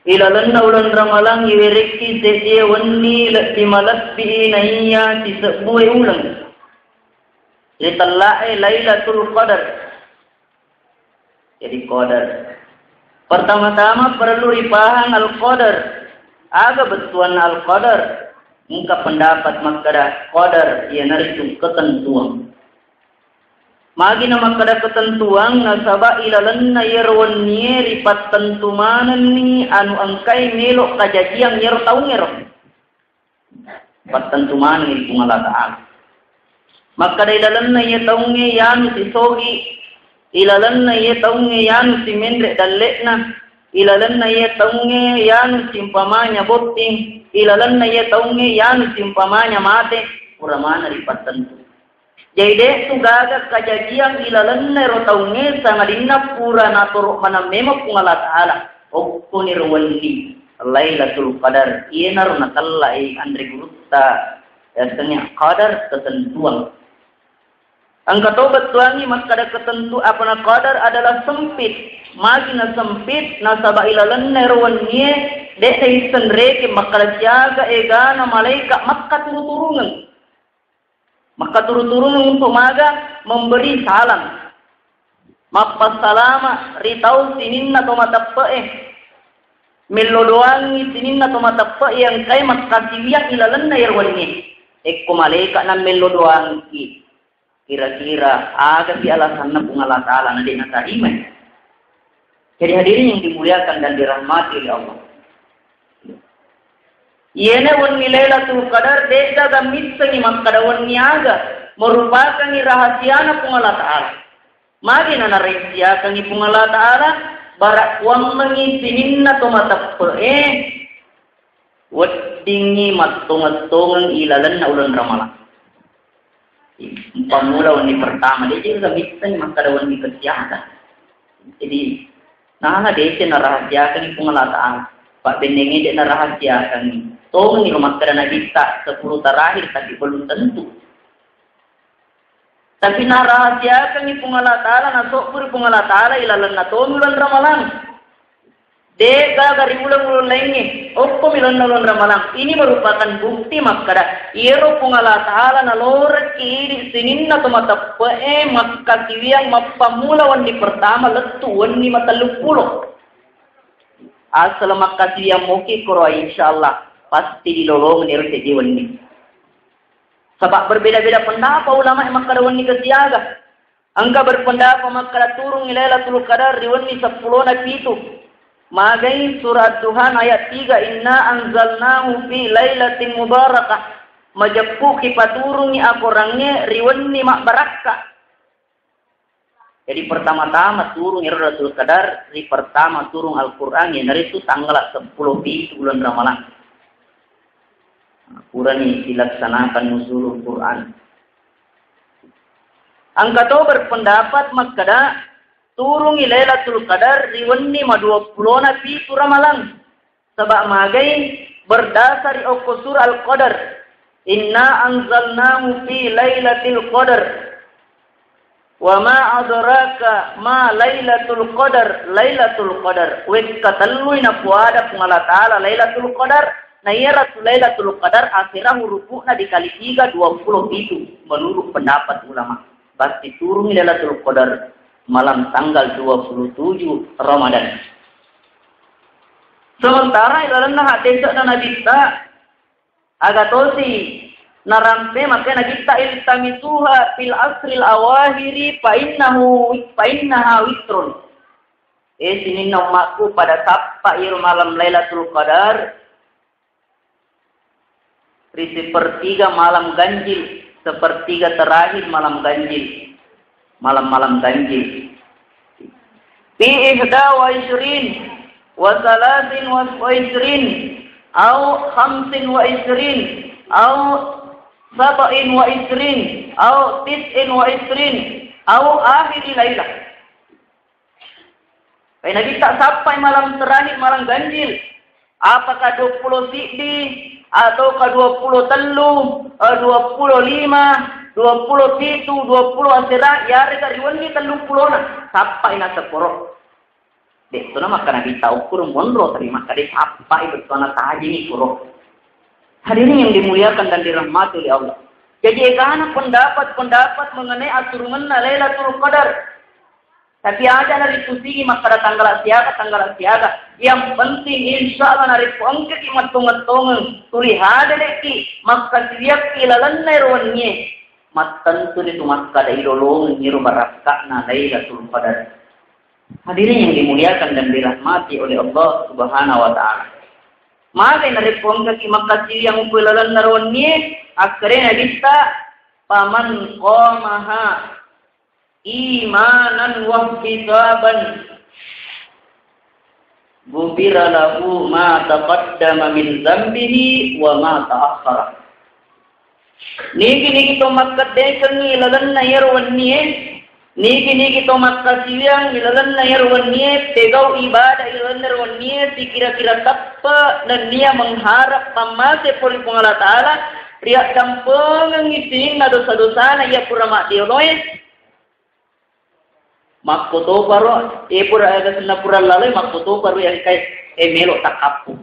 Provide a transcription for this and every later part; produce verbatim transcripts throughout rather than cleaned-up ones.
Ilalenna uleng Ramalang iwerekki seddi wenni lebbi malebbi naiya sisebbue uleng. Ritella'e Lailatul Qadar. Jadi qadar. Pertama-tama perlu ripahang al-qadar. Aga bettuanna al-qadar? Engka pendapat makkeda qadar iyanaritu ketentuan. Magi na makkeda ketentuan, nasaba ilalenna iyaro wennie ripattentu manenni anu engkai melo kajajiang iyaro taungngero. Pattentu manenni Puang Allah Ta'ala. Makkeda ilalenna iye taungnge yanu sisogi, ilalenna iye taungnge yanu simenre dalle'na, ilalenna iye taungnge yanu siumpamanya botting, ilalenna iye taungnge yanu siumpamanya mate, pura maneng ripattentu. Jadi, de'tu gaga kajajiang ilalenna ero taungnge, sangadinna pura natoro maneng memeng Puang Allah Ta'ala. Okkoniro wenni Lailatul Qadar, iyanaro natellai anre gurutta, yasengnge qadar, ketentuan. Engka to bettuangngi makkeda ketentu, apa na qadar adalah sempit. Magi na sempit, nasaba ilalenna ero wennie, de'na isseng rekeng makkeda siaga egana malaika makkaturu-turungeng. Makkaturu-turungeng untuk maga memberi salam. Mappassalama ri tau sininna to mateppe'e. Mello doangi sininna to mateppe'e engkai makkasiwiang ilalenna iyaro wennie. Ekko malaika na mello doangki, kira-kira aga si alasanna Puang Allah Ta'ala na de' natarimai? Jadi hadirin yang dimuliakan dan dirahmati oleh Allah. Iyena wenni Lailatul Qadar, de'ga gammissengi makkeda wenni aga, merupakangi rahasiana Puang Allah Ta'ala. Magi na narahasiakangi Puang Allah Ta'ala, bara kuammengi sininna to mateppe'e, weddingngi mattongeng-tongeng ilalenna uleng Ramalang. Pammula wenni pertama, de' je gammissengi makkeda wenni kesiaga. Jadi, nana deceng narahasiakangi Puang Allah Ta'ala. Pabbennengnge de' narahasiakangi. Tongengi lo makkeda Nabitta sepuluh terakhir, tapi belum tentu. Tapi narahasiakangi Puang Allah Ta'ala, nasobburi Puang Allah Ta'ala ilalenna tonu uleng Ramalang. De' gaga ri uleng-uleng laingnge, okkomi lalenna uleng Ramalang. Ini merupakan bukti makkeda, iyaro Puang Allah Ta'ala nalorekki idi sininna to mateppe'e makkasiwiang mappammula wenni pertama lettu wenni matelluppulo. Asal makkasiwiang moki koro, insyaallah pasti dilolongeng ero seddi wenni. Saba' berbeda-beda pendapat ulama makkeda wenni kesiaga. Engka berpendapat makkeda turungngi Lailatul Qadar ri wenni seppulona pitu. Magai surah Ad-Duhan ayat tiga, "Inna anzalnahu fi lailatin mubarakah." Majeppuki paturungngi akorangnge ri wenni mabbarakka. Jadi pertama-tama turung ero Lailatul Qadar, ri pertama turung Al-Quran, iyanaritu tanggal seppulo pitu bulan Ramalang. Purani dilaksanakan nuzulul Quran. Engka to berpendapat makkeda turungngi Lailatul Qadar ri wenni maduappulona pitu Ramalang. Saba' magai berdasari okko surah Al-Qadar. Inna anzalnahu fi lailatul qadar. Wa ma adraka ma lailatul qadar, lailatul qadar. Wekka tellui napuada Puang Allah Ta'ala Lailatul Qadar, na iyaro Lailatul Qadar asera hurupu'na dikali tiga, dua puluh pitu menurut pendapat ulama. Pasti turungngi Lailatul Qadar malam tanggal dua puluh tujuh Ramadan. Sementara ilalenna haddese'na Nabitta, aga tosi narampe, makanya Nabitta, "Iltamisuha fil asril awahiri fa innahu, fa innaha witrun." Eh, sininna ummakku, pada sappa iro malam Lailatul Qadar ri sepertiga malam ganjil, sepertiga terakhir malam ganjil, malam-malam ganjil. Fi ihda wa ishrin, wa salasin wa ishrin, au khamsin wa ishrin, au sab'in wa ishrin, au tis'in wa ishrin, au akhiri lailah. Pai Nabitta sappai malam terakhir, malam ganjil. Apakah dua puluh siddi, ataukah dua puluh tellu, eh, dua puluh lima, dua puluh pitu, dua puluh asera, yarega ri wenni tellupulona. Sappai nasepporo. De'tona makkada Nabitta ukkuru monro, tapi makkada sappai bettuanna tajini kuro. Hadirin yang dimuliakan dan dirahmati oleh Allah. Jadi, egana pendapat-pendapat mengenai aturungenna Lailatul Qadar. Tapi aja naripusingi makkada tanggal siaga, tanggal siaga. Yang penting, insya Allah, narekko engkaki mattongeng-tongeng, tuli hadere ki, makkasiwiakki lalenna ero wennie, mattentu ritu makkada ilolongengi ro barakka'na Lailatul Qadar. Hadirin yang dimuliakan dan dirahmati oleh Allah Subhanahu wa Ta'ala. Maka narekko engkaki makkasiwiang uku lalenna ro wennie, akkarena Nabitta, "Faman qamaha imanan wahtisaban, ghufira lahu ma taqaddama min dzambihi wa ma ta'akhkhara." Nigi-nigi to makkeddekengngi lalenna iyaro wennie, nigi-nigi to makkasiwiang ilalenna iyaro wennie, pegau ibadah ilalenna iyaro wennie, sikira-kira teppe nennia mengharap pammase pole Puang Allah Ta'ala, riaddampengengngi sininna dosa-dosana iya pura maddioloe. Makkotoparo, e pura, e, senna pura laloi, makkotoparo iya engkae, e, melo takkappu.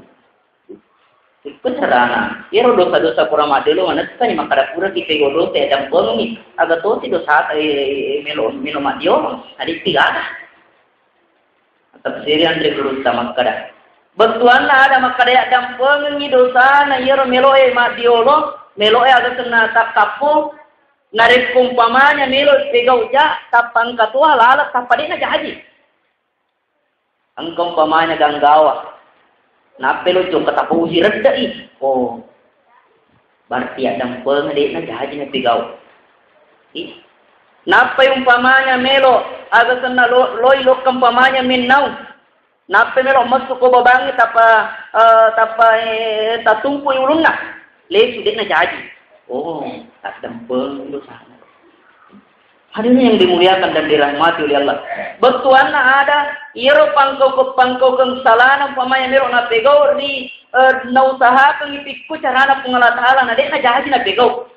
Ikko carana. Iyaro dosa-dosa pura maddiolo manessani makkada pura kipegau dosa, e, dampengengngi. Aga tosi dosata, e, e, e, melo, melo maddiolo. Adikki gaga. Tafsiri Anre Gurutta makkada, bettuanna ada makkada yaddampengengngi dosana iyaro meloe maddiolo, meloe aga senna takkappu, narekko umpamanya melo pegau ja, tappa engka toha laleng, tappa de'na jaji. Engka umpamanya ganggawa, nappa lo jokka tappa usiredde'i. Oh, berarti addampengeng de'na jaji napigau. Ih. Nappai umpamanya melo, aga senna lo-, loi lokka umpamanya mennau. Nappai melo messu ko babangnge tappa, eh, tappa, eh, tatumpu ulunna. Lesu de'na jaji. Oh, addampengeng dosana. Hadirin yang dimuliakan dan dirahmati oleh Allah. Bettuanna ada, iyaro pangkaukeng-pangkaukeng salana umpamanya melo napegau ri, eh, nausahakengngi pikku carana Puang Allah Ta'ala, na de'na jaji napegau.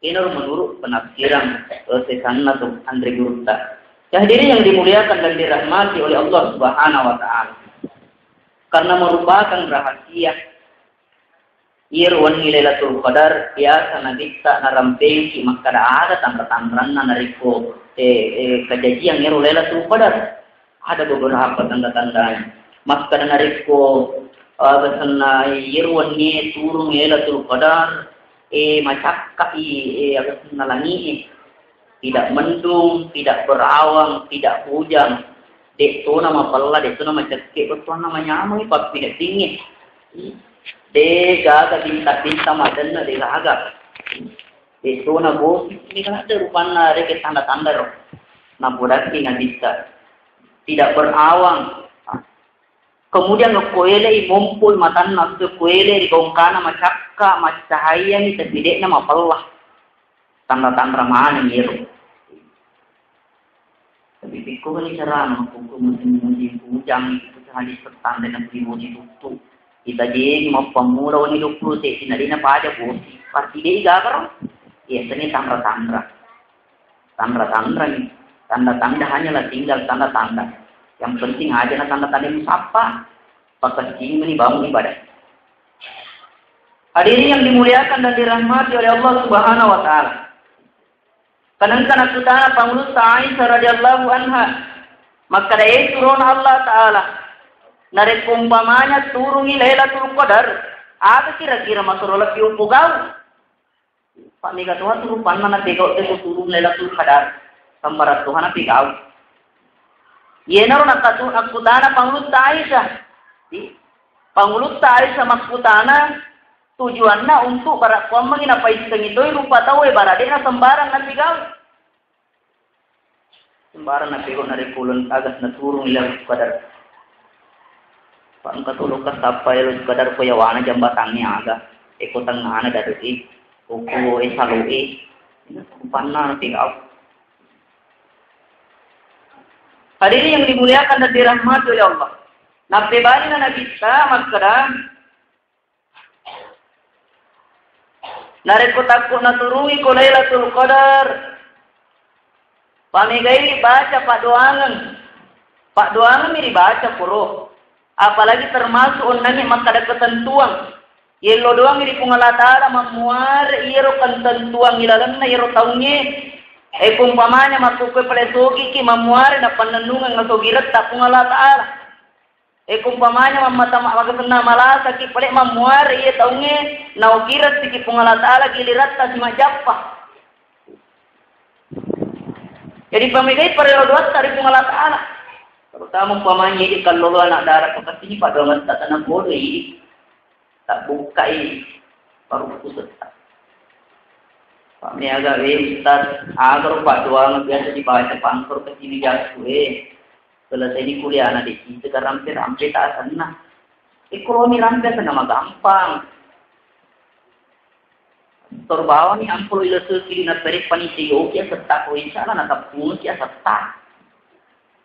Inaro menurut penafsiran, eh, sesanna tu Anre Gurutta. Ya, hadirin yang dimuliakan dan dirahmati oleh Allah Subhanahu wa Ta'ala. Karena merupakan rahasia. Iyaro wenni Lailatul Qadar biasa Nabitta narampengki makkada ada tanra-tanranna narekko, eh, eh, kajajiang iyaro Lailatul Qadar. Ada beberapa tanda-tandanya. Makkada narekko, eh, aga senna iyaro wennie turung Lailatul Qadar, eh, macakkai, eh, aga senna langi'e. Tidak mendung, tidak berawang, tidak hujan. De'tona mapella, de'tona macekke, bettuanna manyameng pappineddingnge. De'gaga bintang-bintang madenna, de'gaga. De'tona bosi, de'gaga rupanna reke tanda-tanda ro. Napodakki Nabitta. Tidak berawang. Kemudian okko elei mompoi matanna, okko elei ri gongkana macakka, maccahayani, tapi de'na mapella. Tanra-tanra maneng iyaro. Tapi pekkoni carana makkukku musim-musim hujan itu, hadis pertanda na bosi tuttu. Kita jadi mappammula wenni duappulo seddi, na de'na paja bosi. Pasti de'i gagaro. Iya, seni tanra-tanra. Tanra-tanra ni. Tanda-tanda hanyalah tinggal tanda-tanda. Yang penting aja na tanda-tanda musappa. Pakasingni bangun ibadah. Hadirin yang dimuliakan dan dirahmati oleh Allah Subhanahu wa Ta'ala. Kadang kana kutana Pangulutta Aisyah radhiyallahu anha, makkada, "Eh, surona Allah Ta'ala, narekko umpamanya turungi Lailatul Qadar, aga kira-kira masoro lebbi upogau?" Pak mega toha tu rupanna napegau te turung Lailatul Qadar. Sambarang toha napegau. Iyenaro nakkatu-, akkutana Pangulutta Aisyah. Di, Pangulutta Aisyah makkutana, tujuanna untuk barakkuammengi napaissengi toi rupa tauwe, bara de'na sembarang napigau. Sembarang napigau narekko uleng agas naturung Lailatul Qadar. Pak engka to lokka sappa Lailatul Qadar ko yawana jambatangnge aga. Eko tengngana dade'i, oko e salo'e. Ina rupanna napigau. Hadirin yang dimuliakan dan dirahmati oleh Allah. Nappebali na Nabitta makkeda, narekko takko naturungi ko Lailatul Qadar, pamegai baca paddoangeng. Paddoangeng mi ribaca koro. Apalagi termasuk onnangnge makkada ketentuan. Yello doang ri Puang Allah Ta'ala mammuare iyaro ketentuan ilalenna iyaro taungnge. E, umpamanya makkukkoe pale sogiki mammuare napannennungeng asogiretta Puang Allah Ta'ala. E, umpamanya mammata ma-, magasenna malasaki pale mammuare iya taungnge naogiressiki Puang Allah Ta'ala giliratta simajappa. Jadi pamegai parello doatta ri Puang Allah Ta'ala. Terutama umpamanya idi kallolo anak dara pakasini paddoangetta tanah bodoh idi. Tak bukai baru kusutta. Pak Meaga we Ustaz, agar paddoang biasa dibaca pangkor ke sini jago we. Selesai di kuliah anak di kita rampe-rampe tak senang. Ekonomi rampe senang mah gampang. Torbawani amplo ila sekili na pereppani seyoki asetta ko insya Allah na tappunuki asetta.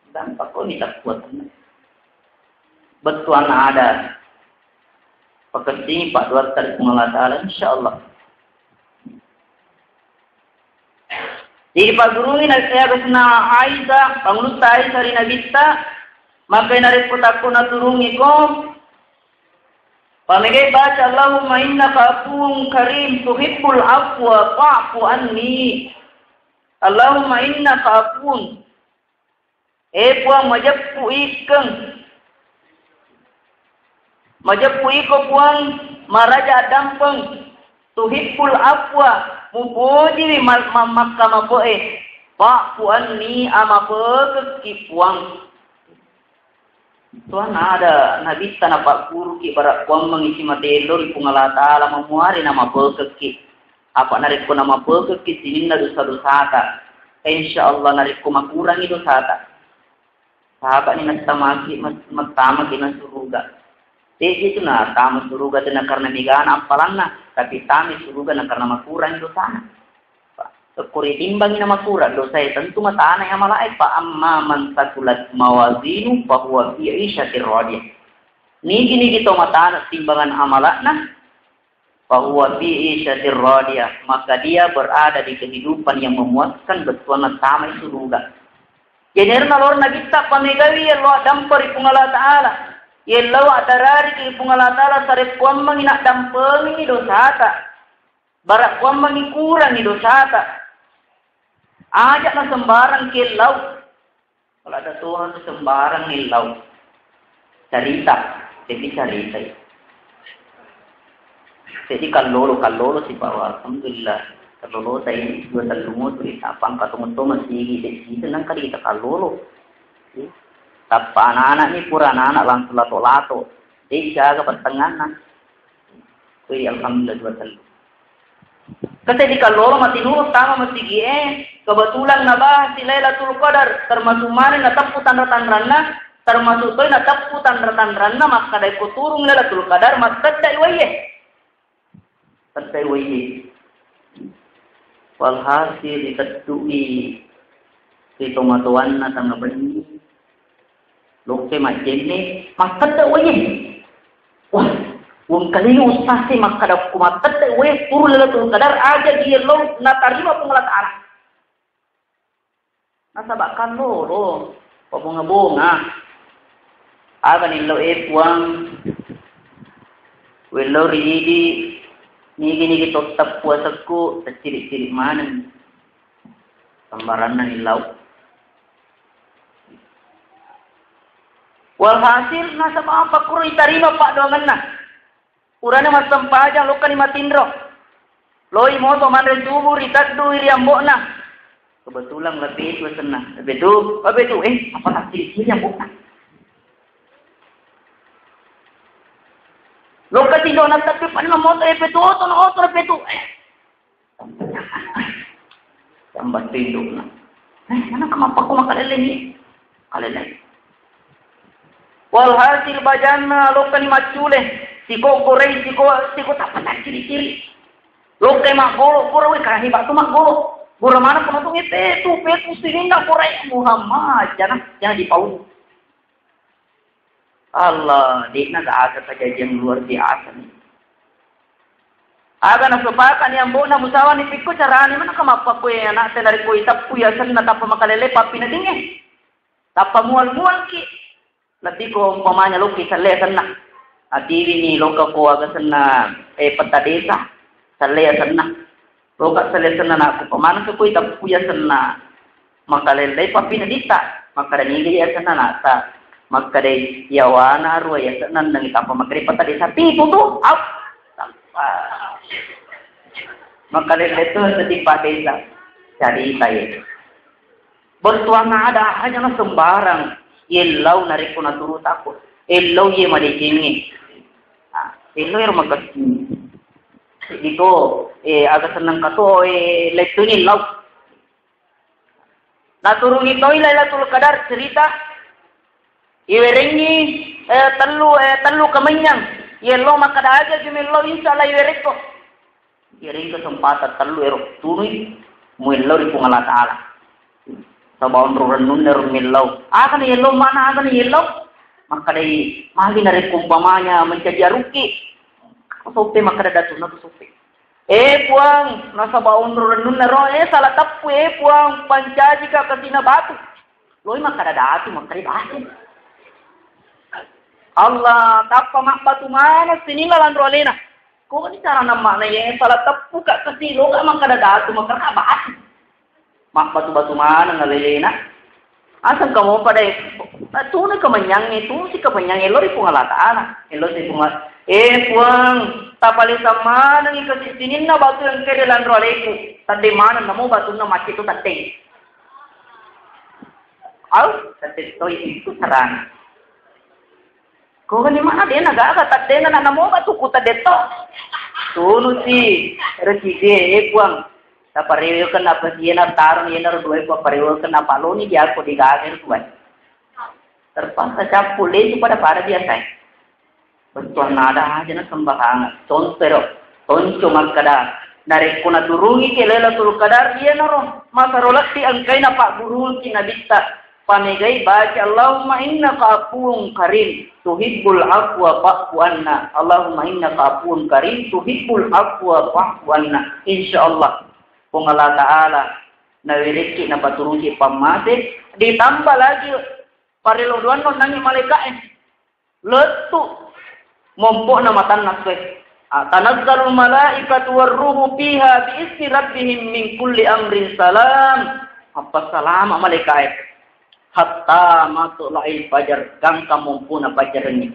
Gampang ko ni tappuat. Bettuanna ada. Pakessingi paddoatta ri Puang Allah Ta'ala insya Allah. Jadi paggurungi na ya kesna Aisyah, pangulutta Aisyah ri Nabitta, maka narekko takko naturungi ko, pamegai baca, "Allahumma innaka afuwun karim tuhibbul afwa fa'fu anni." Allahumma innaka afuwun. E Puang, majeppu ikkeng. Majeppu iko Puang, maraja dampeng. Tuhibbul afwa, mupojiwi mal-, mammakka mapoe. Fa'fu anni, amapekekki Puang. Tuhan ada nabitta napagguruki bara kuammengi simatello ri Puang Allah Ta'ala mamuare namapekekki. Apa narekko namapekekki sininna dosa-dosata, insya Allah narekko makurangi dosata, sahabat ni nattamaki, mat-, mattamaki na suruga. Teji tu natama suruga tena karena megana appalanna, tapi tami suruga na karena makurangi dosana. Ko ritimbangi na makurang dosae, tentu matana amalae, fa amma man thaqulat mawazinu fa huwa fi 'isyatir radiyah. Nigi-nigi to matana timbangan amalakna, fa huwa fi 'isyatir radiyah, maka dia berada di kehidupan yang memuaskan, bettuanna tamai suruga. Jadi erna lor nabitta pamegawi yello addampeng ri Puang Allah Ta'ala. Yello adarari ri Puang Allah Ta'ala sarekkuammengi naddampengi dosata. Bara kuammengi kurangi dosata. Aja na sembarang kellau. Kalau ada Tuhan tu sembarang nillau. Carita, jadi carita. Jadi kallolo, kallolo si bawa, alhamdulillah. Kallolo saya ini dua tellu motor, tapang katong to masih di sini nang kali kita kallolo. Tappa anak-anak ni pura anak-anak langsung lato-lato. Jadi jaga pertengahan. Kui alhamdulillah dua tellu. Kete di kallolo matinuru tama masigi e, kebetulan nabahas si Lailatul Qadar, termasuk maneng nateppu tanra-tanranna, termasuk toi nateppu tanra-tanranna makkada ko turung Lailatul Qadar matteddai waiye. Teddai waiye. Walhasil diteddui ri tomatoanna tama benni. Lokke majjenne, makkeda wae. Wah, wong kalili ustaz e makkeda ku makkeda wae, turu Lailatul Qadar aja dia lo natarima Puang Allah Ta'ala. Nasaba kallolo, pabonga-bonga. Aga nillo e Puang, wello ri idi, nigi-nigi tottap puasekku, teccirik-cirik maneng. Sambaranna nillau. Walhasil, nasaba apa kuro itarima paddoangenna. Purana massempajang, lokkani matinro. Loi moto manre subuh, riteddui ri ambo'na. Kebetulan lebih itu senang. Lebih itu, lebih itu, eh, apa tak ciri-ciri ambo'na? Lokka tinro na tapi pada moto, eh, betul, oto, oto, betul. Eh, Sambat indukna. Eh, mana kemapa ku makalele ni? Kalele. Walhasil bajanna lokkani maccule. Siko goreng, siko, siko tappa ciri-ciri. Lokkai maggolo, goro we kahi batu maggolo. Goro mana pun untung itu, petu sininna goreng Muhammad. Jangan, jangan dipaun. Allah, de'na gaga kejadian luar biasa nih. Aga nasepakani ambo'na musawani pikko carani mana kamappakkoi ana'te narekko iteppu yasenna tappa makalele pappi natinge. Tappa mual-mualki. Lebbi ko umpamanya loki sellei asenna. Atiwini loka ko aga senna, eh, peta desa, sellei asenna. Loka sellei asenna, nakku pamaneng ko itappu asenna. Makalellei papina dita. Makkada niga asenna nata. Makkada yawana arua asenna nengi tappa makkada peta desa. Pitu tu. Au. Tappa. Makalellei tu seddi pa desa. Jadi saya. Bettuanna ada aja na sembarang. Yellau narekko naturu takut. Ellau ye madecengnge. Ah, ellau ero makessing. Ito, eh, aga seneng kato, eh, lettuni lau. Naturungi toi Lailatul Qadar cerita. Iwerengi, eh, tellu, eh, tellu kemenyang. Yellau makkada aja jumellau, insya Allah iwerekko. Iring kesempatan tellu ero tunui muellau ri Puang Allah Ta'ala. Saba onro rennunna ero mellau. Aga na yellau mana, aga na yellau? Makkadai magi narekko umpamanya mencaji arukki. Soppe makkada datunna tu soppe. Eh Puang, nasaba onro rennunna ro, eh salah teppu, eh Puang, pancajika kesina batu. Loi makkada datu, makkada datu. Allah, tappa mabbatu maneng sininna lanro alena. Koni carana makna ye salah teppu ka kasi loga makkada datu, makkada batu. Mabbatu-batu maneng alena. Aseng kamu pada tunu kemenyangnge, tunu si kemenyangnge, lori Puang Allah Ta'ala. Elo si Puang, eh Puang, tapalesa manengi kasi sininna batu yang kere lanro aleku. Tadde maneng namo batunna macet tu tadde. Au, tadde toi itu sarana. Ko ni mana de na gaga tadde na namo batu ku tadde to. Tunu si rezeki e Puang. Taparewe kena apa sih na tarung yena ro dua ku parewe kena paloni dia ko di gaga Tuhan. Terpaksa cappu lesu pada-pada biasa. Bettuanna ada aja na sembarangan. Contoh ro, tonco makkada, narekko naturungi ke Lailatul Qadar, iyanaro masaro laddi engkaina pagguruki nabitta. Pamegai baca Allahumma innaka afuwun karim tuhibbul afwa fa'fu anna. Allahumma innaka afuwun karim tuhibbul afwa fa'fu anna. Insya Allah, Puang Allah Ta'ala nawerekki napaturuki pammase, ditambah lagi parello doanna nangi malaika'e. Lettu mompo'na matanna tue. Ah, tanazzalul malaikatu warruhu fiha bi izni rabbihim min kulli amrin salam. Apa salama malaikae. Hatta matla'il fajar, gangka mompona fajarengnge.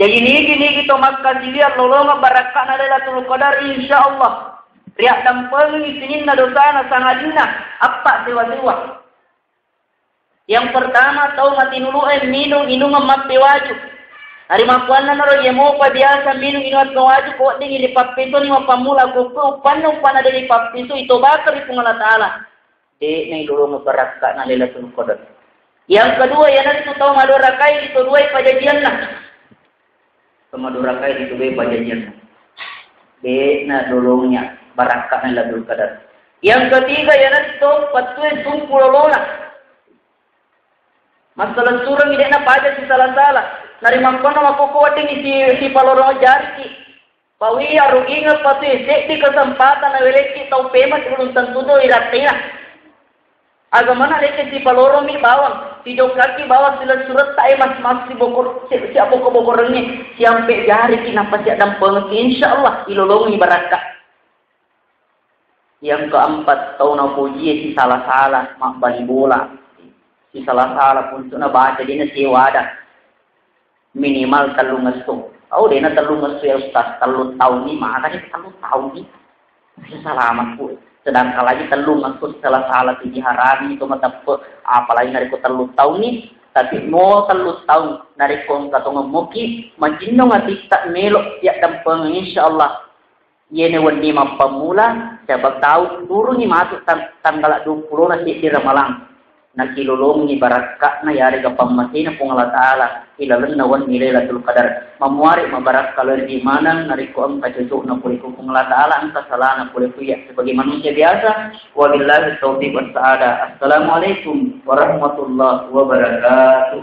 Jadi nigi-nigi to makkasiwiang lolongeng barakka'na Lailatul Qadar, insyaallah riaddampengengngi sininna dosana sangadinna appa sewa-sewa. Yang pertama, tau matinulu'e minung inungeng mappewaju. Narimakkuannanaro, iya mopa biasa minung inungeng mappewaju, ko weddingngi ripappesoni mappammula kokkoe, uppanna, uppanna de ripappesoi, itobakeng ri Puang Allah Ta'ala. De'na ilolongeng barakka'na Lailatul Qadar. Yang kedua, iyanaritu tau madurakai ritoduai pajajianna. Pemadurakai ri tube pajajianna. De'na dolongnya barakka'na Lailatul Qadar. Yang ketiga, iyanaritu pattue sumpu lolona. Masalah surang de'na paja sisala-sala. Narimakkono makkokko wedding si, sipalorong jariki. Pawi arugingeng patue seddi kesempatan nawerekki tau pemeng, belum tentu do irattena. Agamana rekeng sipaloromi bawang, sijokkaki bawang silessuretta e mas-, mas sibokor-, si-, siabboko-bokorengnge, siampe jariki nappa siaddampengekki, insyaallah ilolongi barakka. Yang keempat, tau napojie sisala-sala mabbali bola. Sisala-sala puntu nabaca dena sewada. Minimal tellungesso. Au, dena tellungesso ya Ustaz, tellu taunni, makanya tellu taunni. Selamat ku. Sedangkan lagi tellungesso salah-salah tu diharami itu mateppe, apalagi narekko tellu taunni, tapi mo tellu taung narekko engka tongeng moki, macinnong atitta melo ya dampeng, insyaallah. Iyene wenni mappammula, siapa tahu turungi masuk tang-, tanggal dua puluh na seddi Ramalang. Nakilolongi barakka'na yarega pammasena Puang Allah Ta'ala ilalenna wenni Lailatul Qadar. Mamuare mabarakka lao ri maneng narekko engka cocokna pole ku Puang Allah Ta'ala, engka salana pole ku iya sebagai manusia biasa. Wabillahi taufiq was sa'adah. Assalamualaikum warahmatullahi wabarakatuh.